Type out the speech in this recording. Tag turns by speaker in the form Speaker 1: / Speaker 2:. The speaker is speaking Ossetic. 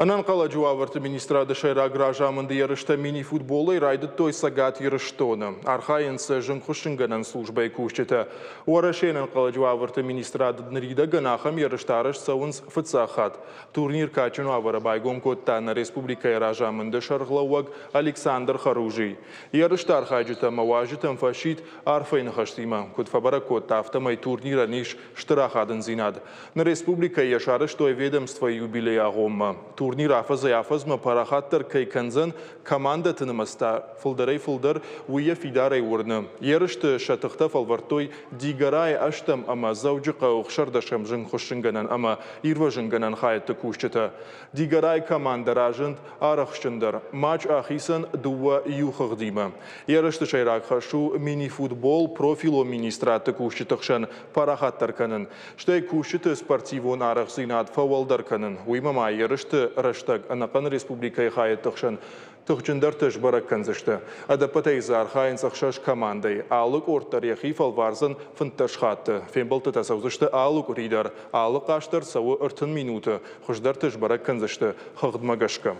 Speaker 1: Ӕнӕнхъӕлӕджы уавӕрты министрады сӕйраг разамынды ерыстӕ мини-футболӕй райдыдтой Цӕгат Ирыстоны. Архайынц зынгхуыссынгӕнӕн службӕйы кусджытӕ. Уӕрӕсейы ӕнӕнхъӕлӕджы уавӕрты министрады ныридӕгӕн ахӕм ерыстӕ арӕзт цӕуынц фыццаг хатт. Турнир кадджын уавӕры байгом кодта нӕ республикӕйы разамынды сӕргълӕууӕг Александр Харужий. Ерысты архайджытӕ ӕмӕ уазджытӕм фӕсидт арфӕйы ныхӕстимӕ. Куыд фӕбӕрӕг кодта, афтӕмӕй турнирӕн ис стыр ахадындзинад. Нӕ республикӕйы йӕ сарӕзтой ведомствойы юбилейы агъоммӕ. Турнир афӕдзӕй-афӕдзмӕ парахатдӕр кӕй кӕндзӕн, командӕты нымӕц та фылдӕрӕй-фылдӕр, уый йӕ фидарӕй уырны. Ерысты сӕ тыхтӕ фӕлвӕрдтой Дигорайы ӕстӕм ӕмӕ Дзӕуджыхъӕуы ӕхсӕрдӕсӕм зынгхуыссынгӕнӕн ӕмӕ ирвӕзынгӕнӕн хайӕдты кусджытӕ. Дигорайы командӕ разынд арӕхстджындӕр. Матч ахицӕн 2-иу хыгъдимӕ. Ерысты сӕйраг хӕс у мини-футбол профилон министрадты кусджыты хсӕн парахатдӕр кӕнын, стӕй кусджыты спортивон арӕхстдзинад фӕуӕлдӕр кӕнын. Уыимӕ ма ерысты рӕстӕг ӕнӕхъӕн республикӕйы хайӕдты хсӕн тыхджындӕрты сбӕрӕг кӕндзысты. Ӕдӕппӕтӕй дзы архайынц ӕхсӕз командӕйы. Алы къорд дӕр йӕхи фӕлвардзӕн 15 хатты. Фембӕлдтытӕ цӕудзысты алы къуыри дӕр. Алы хъазт дӕр цӕуы 30 минуты. Хуыздӕрты сбӕрӕг кӕндзысты хыгъдмӕ гӕсгӕ.